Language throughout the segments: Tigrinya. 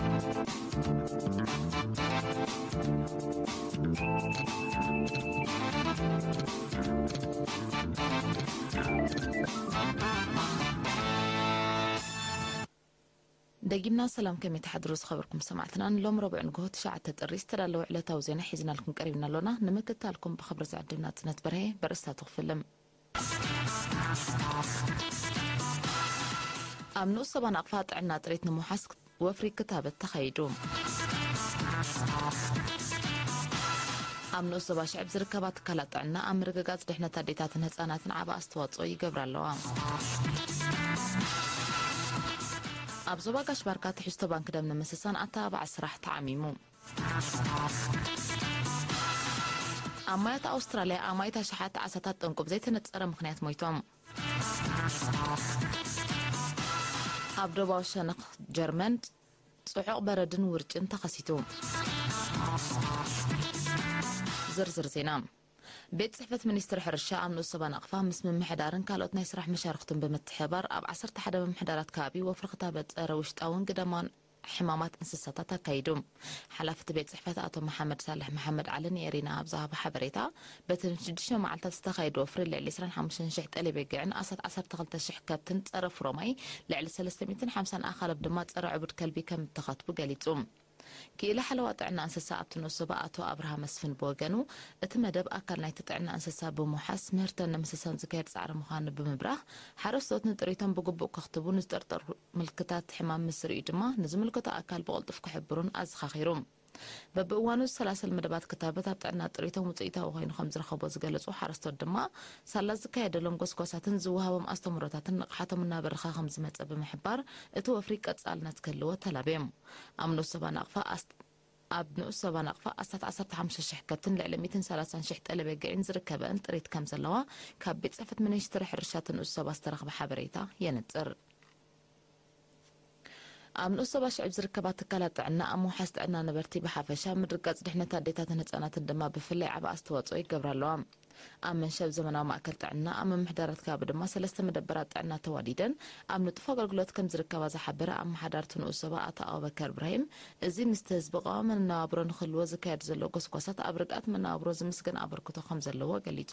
ደጊምና ሰላም፣ ከመይ ትሓድሩ ዝኸበርኩም ሰማዕትና? ንሎም ረቡዕ ንግሆ ትሽዓተ ጥሪ ዝተዳለወ ዕለታዊ ዜና ሒዝናልኩም ቀሪብና ኣሎና። ንምክትታልኩም ብኽብሪ ዝዕድም ናጽነት በርሄ። በርእስታቱ ክፍልም። ኣብ ንኡስ ዞባ ናቕፋ ጥዕና ጥሪት ንምውሓስ ወፍሪ ክታበት ተኻይዱ። ኣብ ንኡስ ዞባ ሽዕብ ዝርከባ ትካላት ጥዕና ኣብ ምርግጋጽ ድሕነት ኣዴታትን ህጻናትን ዓቢ ኣስተዋጽኦ ይገብራ ኣለዋ። ኣብ ዞባ ጋሽ ባርካ ትሕዝቶ ባንክ ደም ንምስሳን ኣተባባዒ ስራሕ ተዓሚሙ። ኣብ ማያት ኣውስትራልያ ኣማኢት ኣሽሓት ዓሳታት ጠንቁ ብዘይተነጸረ ምኽንያት ሞይቶም። ኣብ ደቡባዊ ሸነኽ ጀርመን ጽዑቕ በረድን ውርጭን ተኸሲቱ። ዝርዝር ዜና። ቤት ጽሕፈት ሚኒስትሪ ሕርሻ ኣብ ንኡስ ዞባ ናቕፋ ምስ ምምሕዳርን ካልኦት ናይ ስራሕ መሻርኽቱን ብምትሕብባር ኣብ ዓሰርተ ሓደ ምምሕዳራት ከባቢ ወፍሪ ክታበት ጸረ ውሽጣውን ግደማን ሕማማት እንስሳታት ኣካይዱ። ሓላፊ እቲ ቤት ጽሕፈት ኣቶ መሓመድ ሳልሕ መሓመድ ዓሊ ንኤሪና ኣብ ዝሃቦ ሓበሬታ፣ በቲ ንሽዱሽተ መዓልታት ዝተኻየደ ወፍሪ ልዕሊ ዕስራን ሓሙሽተን ሽሕ ጠሊ በጊዕን ኣስታት ዓሰርተ ክልተ ሽሕ ከብትን ጸረ ፍሮማይ ልዕሊ ሰለስተ ሚእትን ሓምሳን ኣኻልብ ድማ ጸረ ዕቡድ ከልቢ ከም እተኸትቡ ገሊጹ። ክኢላ ሓለዋ ጥዕና እንስሳ ኣብቲ ንኡስ ዞባ ኣቶ ኣብርሃ መስፍን ብወገኑ፣ እቲ መደብ ኣካል ናይቲ ጥዕና እንስሳ ብምውሓስ ምህርተን ንምስሳን ዝካየድ ጻዕሪ ምዃኑ ብምብራህ፣ ሓረስቶት ንጥሪቶም ብግቡእ ከኽትቡ፣ ንዝጥርጠሩ ምልክታት ሕማም ምስ ርእዩ ድማ ንዝምልከቶ ኣካል ብቕልጡፍ ክሕብሩን ኣዘኻኺሩ። በብእዋኑ ዝሰላሰል መደባት ክታበት ኣብ ጥዕና ጥሪቶም ውጽኢታዊ ኮይኑ ከም ዝረኸቦ ዝገለጹ ሓረስቶት ድማ፣ ሳላ ዝካየደሎም ጎስጓሳትን ዝወሃቦም ኣስተምህሮታትን ንቕሓቶም እናበረኸ ከም ዝመጸ ብምሕባር፣ እቲ ወፍሪ ቀጻልነት ክህልዎ ተላብዮም። ኣብ ንኡስ ዞባ ናቕፋ ኣስ-፣ ኣብ ንኡስ ዞባ ናቕፋ ኣስታት ዓሰርተ ሓሙሽተ ሽሕ ከብትን ልዕሊ ሚእትን ሰላሳን ሽሕ ጠሊ በጊዕን ዝርከበን ጥሪት ከም ዘለዋ ካብ ቤት ጽሕፈት ሚኒስትሪ ሕርሻ እቲ ንኡስ ዞባ ዝተረኽበ ሓበሬታ የነጽር። ኣብ ንኡስ ዞባ ሽዕብ ዝርከባ ትካላት ጥዕና ኣብ ምውሓስ ጥዕና ነበርቲ ብሓፈሻ፣ ምድርጋጽ ድሕነት ኣዴታትን ህጻናትን ድማ ብፍላይ ዓቢ ኣስተዋጽኦ ይገብራ ኣለዋ። ኣብ መንሸብ ዘመናዊ ማእከል ጥዕና ኣብ ምምሕዳራት ከባቢ ድማ ሰለስተ መደበራት ጥዕና ተዋዲደን ኣብ ንጡፍ ኣገልግሎት ከም ዝርከባ ዝሓበረ ኣመሓዳሪ እቲ ንኡስ ዞባ ኣቶ ኣቡበከር እብራሂም፣ እዚ ምስቲ ህዝቢ ቀዋሚ መነባብሮ ንክህልዎ ዝካየድ ዘሎ ጎስጓሳት ኣብ ርግኣት መነባብሮ ዝምስገን ኣበርክቶ ከም ዘለዎ ገሊጹ።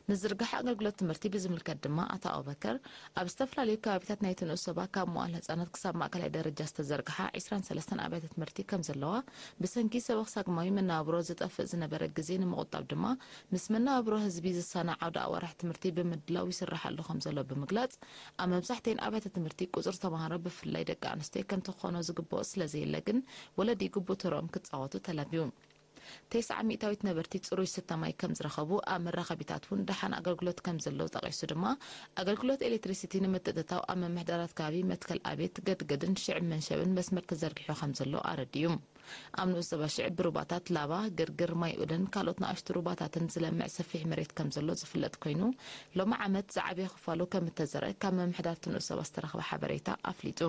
ንዝርግሐ ኣገልግሎት ትምህርቲ ብዝምልከት ድማ ኣቶ ኣቡበከር፣ ኣብ ዝተፈላለዩ ከባቢታት ናይቲ ንኡስ ዞባ ካብ መዋእለ ህጻናት ክሳብ ማእከላይ ደረጃ ዝተዘርግሓ ዕስራን ሰለስተን ኣብያተ ትምህርቲ ከም ዘለዋ፣ ብሰንኪ ሰበኽ ሳግማዊ መነባብሮ ዝጠፍእ ዝነበረ ግዜ ንምቑጣብ ድማ፣ ምስ መነባብሮ ህዝቢ ዝሳነ ዓውደ ኣዋርሕ ትምህርቲ ብምድላው ይስራሕ ኣሎ ከም ዘሎ ብምግላጽ፣ ኣብ መብዛሕትኤን ኣብያተ ትምህርቲ ቁጽሪ ተማሃሮ ብፍላይ ደቂ ኣንስትዮ ከምቲ ክኾኖ ዝግብኦ ስለዘየለ ግን ወለዲ ግቡእ ተርኦም ክጻወቱ ተላብዩ። ተስዓ ሚእታዊት ነበርቲ ጽሩይ ስተ ማይ ከም ዝረኸቡ፣ ኣብ መራኸቢታት እውን ደሓን ኣገልግሎት ከም ዘለዉ ጠቒሱ ድማ፣ ኣገልግሎት ኤሌክትሪሲቲ ንምትእትታው ኣብ ምምሕዳራት ከባቢ መትከል ኣቤት፣ ገድገድን ሽዕብ መንሸብን መስመር ተዘርጊሑ ከም ዘሎ ኣረዲኡ። ኣብ ንኡስ ዞባ ሽዕብ ብሩባታት ላባ፣ ግርግር፣ ማይ ኡደን ካልኦት ንኣሽቱ ሩባታትን ዝለምዕ ሰፊሕ መሬት ከም ዘሎ ዝፍለጥ ኮይኑ፣ ሎሚ ዓመት ዝዓበየ ክፋሉ ከም እተዘርአ ካብ ምምሕዳር እቲ ንኡስ ዞባ ዝተረኽበ ሓበሬታ ኣፍሊጡ።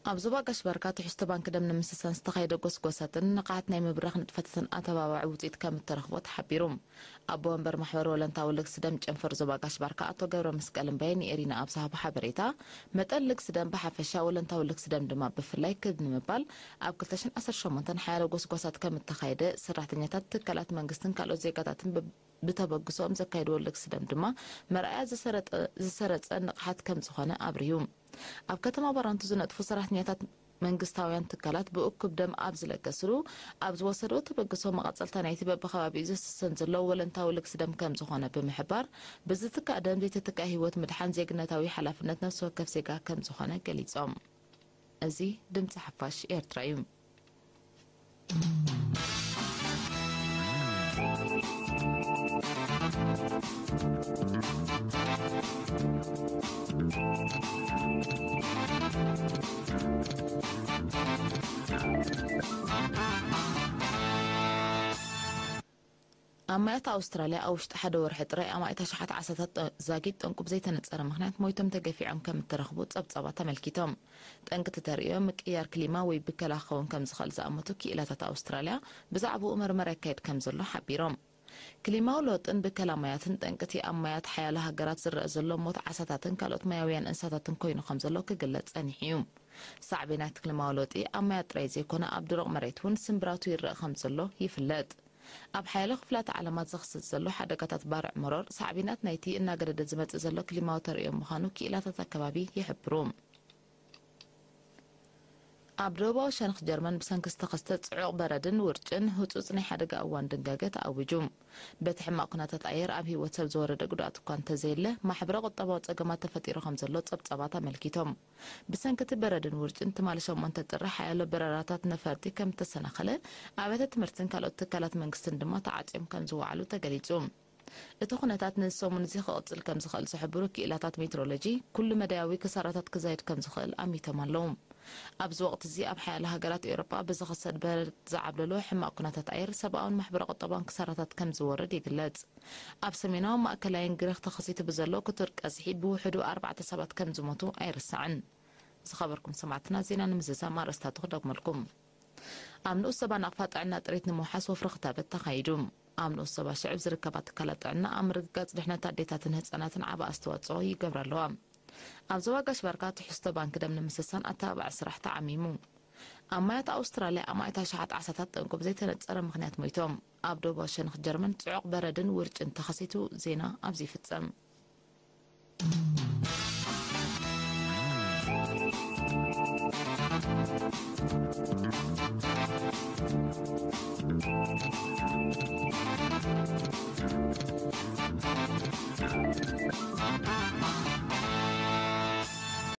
ኣብ ዞባ ጋሽ ባርካ ትሕዝቶ ባንክ ደም ንምስሳን ዝተኻየደ ጎስጓሳትን ንቕሓት ናይ ምብራኽ ንጥፈታትን ኣተባባዒ ውፅኢት ከም እተረኽቦ ተሓቢሩ። ኣቦ ወንበር ማሕበር ወለንታዊ ልግሲ ደም ጨንፈር ዞባ ጋሽ ባርካ ኣቶ ገብረ መስቀል እምባየ ንኤሪና ኣብ ዝሃቦ ሓበሬታ፣ መጠን ልግሲ ደም ብሓፈሻ ወለንታዊ ልግሲ ደም ድማ ብፍላይ ክብ ንምባል ኣብ ክልተ ሽሕን ዓሰርተ ሸሞንተን ሓያሎ ጎስጓሳት ከም እተኻየደ፣ ሰራሕተኛታት ትካላት መንግስትን ካልኦት ዜጋታትን ብ-፣ ብተበግሶኦም ዘካየድዎ ልግሲ ደም ድማ መርኣያ ዝሰረጠ-፣ ዝሰረጸ ንቕሓት ከም ዝኾነ ኣብሪሁ። ኣብ ከተማ ባራንቱ ዝነጥፉ ሰራሕተኛታት መንግስታውያን ትካላት ብእኩብ ደም ኣብ ዝለገስሉ፣ ኣብ ዝወሰድዎ ተበግሶ መቐጸልታ ናይቲ በብኸባቢኡ ዝስሰን ዘሎ ወለንታዊ ልግሲ ደም ከም ዝኾነ ብምሕባር፣ ብዝትካእ ደም ዘይተተክኣ ህይወት ምድሓን ዜግነታዊ ሓላፍነት ነፍሲ ወከፍ ዜጋ ከም ዝኾነ ገሊጾም። እዚ ድምጺ ሓፋሽ ኤርትራ እዩ። ኣብ ማያት ኣውስትራልያ ኣብ ውሽጢ ሓደ ወርሒ ጥራይ ኣማኢት ኣሽሓት ዓሳታት ጠ-፣ ዛጊት ጠንቁ ብዘይተነጸረ ምኽንያት ሞይቶም ተገፊዖም ከም እተረኽቡ ጸብጻባት ኣመልኪቶም። ጠንቂ እቲ ተርእዮ ምቅያር ክሊማ ወይ ብከላ ክኸውን ከም ዝኽእል ዝኣመቱ ክኢላታት ኣውስትራልያ ብዛዕባኡ መርመራ ይካየድ ከም ዘሎ ሓቢሮም። ክሊማዊ ለውጥን ብከላ ማያትን ጠንቅቲ ኣብ ማያት ሓያሎ ሃገራት ዝረአ ዘሎ ሞት ዓሳታትን ካልኦት ማያውያን እንስሳታትን ኮይኑ ከም ዘሎ ክግለጽ ጸኒሑ እዩ። ሳዕቤናት ክሊማዊ ለውጢ ኣብ ማያት ጥራይ ዘይኮነ ኣብ ደረቕ መሬት እውን ስምብራቱ ይረአ ከም ዘሎ ይፍለጥ። ኣብ ሓያሎ ክፍላት ዓለማት ዝኽሰት ዘሎ ሓደጋታት ባርዕ መሮር ሳዕቤናት ናይቲ እናገደደ ዝመጽእ ዘሎ ክሊማዊ ተርእዮ ምዃኑ ክኢላታት ኣከባቢ ይሕብሩ። ኣብ ደቡባዊ ሸነኽ ጀርመን ብሰንኪ ዝተኸስተ ጽዑቕ በረድን ውርጭን ህጹጽ ናይ ሓደጋ እዋን ድንጋገ ተኣዊጁ። በቲ ሕማቕ ኩነታት ኣየር ኣብ ህይወት ሰብ ዝወረደ ጉድኣት እኳ እንተዘየለ፣ ማሕበረ ቁጠባዊ ጸገማት ተፈጢሩ ከም ዘሎ ጸብጻባት ኣመልኪቶም። ብሰንኪ እቲ በረድን ውርጭን ትማሊ ሸሞንተ ጥሪ ሓያሎ በረራታት ነፈርቲ ከም እተሰናኸለ፣ ኣብያተ ትምህርትን ካልኦት ትካላት መንግስትን ድማ ተዓጽዮም ከም ዝወዓሉ ተገሊጹ። እቲ ኩነታት ነዚ ሰሙን እዚ ክቕጽል ከም ዝኽእል ዝሕብሩ ክኢላታት ሜትሮሎጂ፣ ኩሉ መዳያዊ ክሳራታት ክዛይድ ከም ዝኽእል ኣሚቶም ኣለዉ። ኣብዚ ወቕቲ እዚ ኣብ ሓያሎ ሃገራት ኤውሮጳ ብዝኽሰት በረድ ዝዓብለሎ ሕማቕ ኩነታት ኣየር ሰብኣውን ማሕበረ ቁጠባውን ክሳራታት ከም ዝወርድ ይግለጽ። ኣብ ሰሜናዊ ማእከላይን ግሪኽ ተኸሲቱ ብዘሎ ክቱር ቀዝሒ ብውሕዱ ኣርባዕተ ሰባት ከም ዝሞቱ ኣይርሳዕን። ዝኸበርኩም ሰማዕትና፣ ዜና ንምዝዛም ኣርእስታቱ ክደግመልኩም። ኣብ ንኡስ ዞባ ናቕፋ ጥዕና ጥሪት ንምውሓስ ወፍሪ ክታበት ተኻይዱ። ኣብ ንኡስ ዞባ ሽዕብ ዝርከባ ትካላት ጥዕና ኣብ ምርግጋጽ ድሕነት ኣዴታትን ህጻናትን ዓቢ ኣስተዋጽኦ ይገብራ ኣለዋ። ኣብ ዞባ ጋሽ ባርካ ትሕዝቶ ባንኪ ደም ንምስሳን ኣተባባዒ ስራሕ ተዓሚሙ። ኣብ ማያት ኣውስትራልያ ኣማኢት ኣሽሓት ዓሳታት ጠንቁ ብዘይተነጸረ ምኽንያት ሞይቶም። ኣብ ደቡባዊ ሸነኽ ጀርመን ጽዑቕ በረድን ውርጭን ተኸሲቱ። ዜና ኣብዚ ይፍጸም።